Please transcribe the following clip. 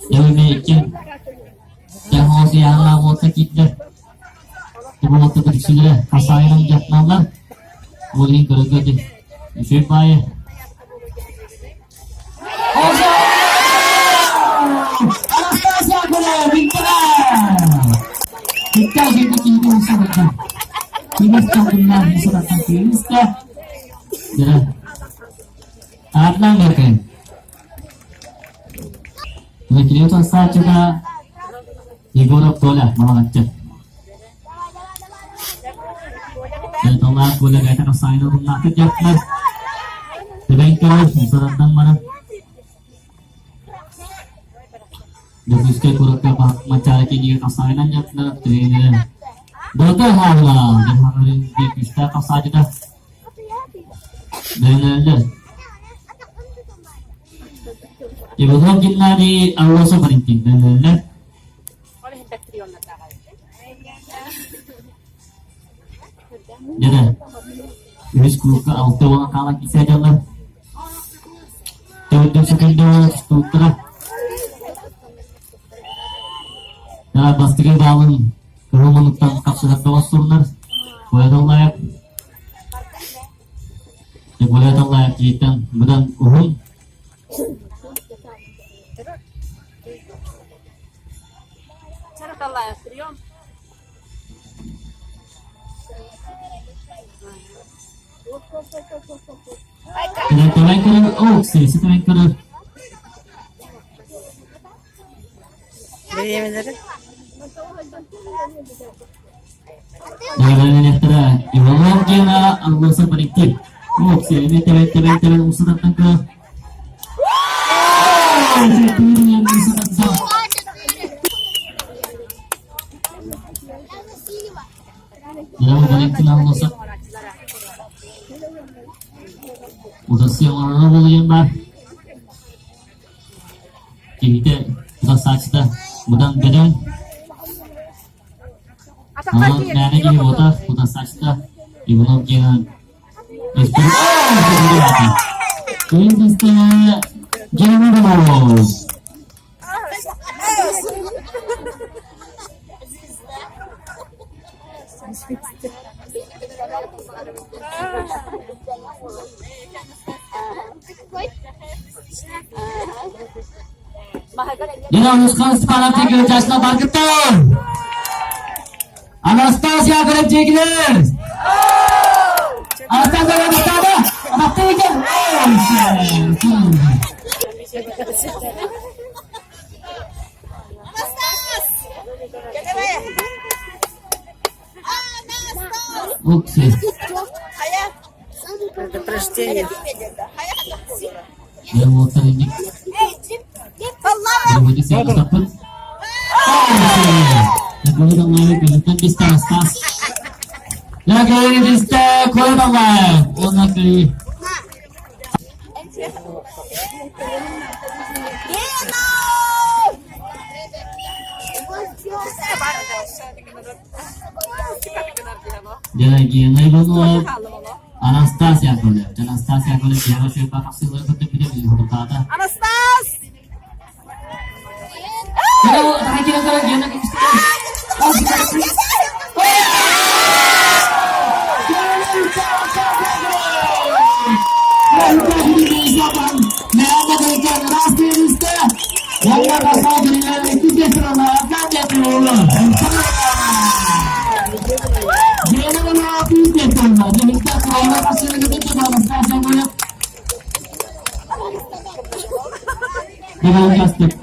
Дьэ, Дьэ, уолта киирдэ. Уолта бүрүксүлэрэ хасаайынан дьахталлар. Ол иһин көрөргө ити үчүгэй баайы. Анастасия Коля, Виктора! Виктор жинди киһини усарытта. Кимес чалгыннар усараттан кииристэ. Дьэ, Атлан беркен. Дмитрий Саачыга Егоров Толя Малаҕаччы. Тыллаах Коля бэйэтэ хасаайын оруннаахтык дьарыктанар. Тэбэн көрөр, сарандан баран Дьокуускай куоракка Манчаары киинигэр хасаайынан дьарыктанар тренерэ Бота хаалла дьаһаҕарын күүстээх хасаачыта Бэлэллэр. Иванов Геннадий Аллосов Валентин бэлэллэр. Дьэ, үһүс куруука алта буолан хаалан киирсэ дьоннор. Төрдүн сөкүндө тустууттара. Бастакы баалын кыһыл муннуктан хапсыһар доҕоссууннар. Кояталлаев Кояталлаев киһиттэн быдан уһун. Чараталлаев, прием. Тэбэн көрөр, оо, сиэси тэбэн көрөр. Бириэмэлэри Бэлэмнэниэхтэрэ Иванов Гена Аллоса Парикти. Оо, сиэни тэбэн тэбэн тэбэн умсутаттан көр. Валентина Аллоса. Утарсыы оҥороро буолуйан баар. Киһитэ утарсааччыта быдан бөдөҥ. Онон мээнэ киһи буолбатах, утарсааччыта Иванов диэн Геннадий Дина Степановна Гречашна баргыттар! Анастасия Гречегилер! Анастасия Гречегилер! Укси. Предупреждение. Гена Иванова Анастасия Коля. Анастасия Коля биһиэхэ сүрбэ тахсыылары кытта бүтэ билбэтэ. Анастас! Астык.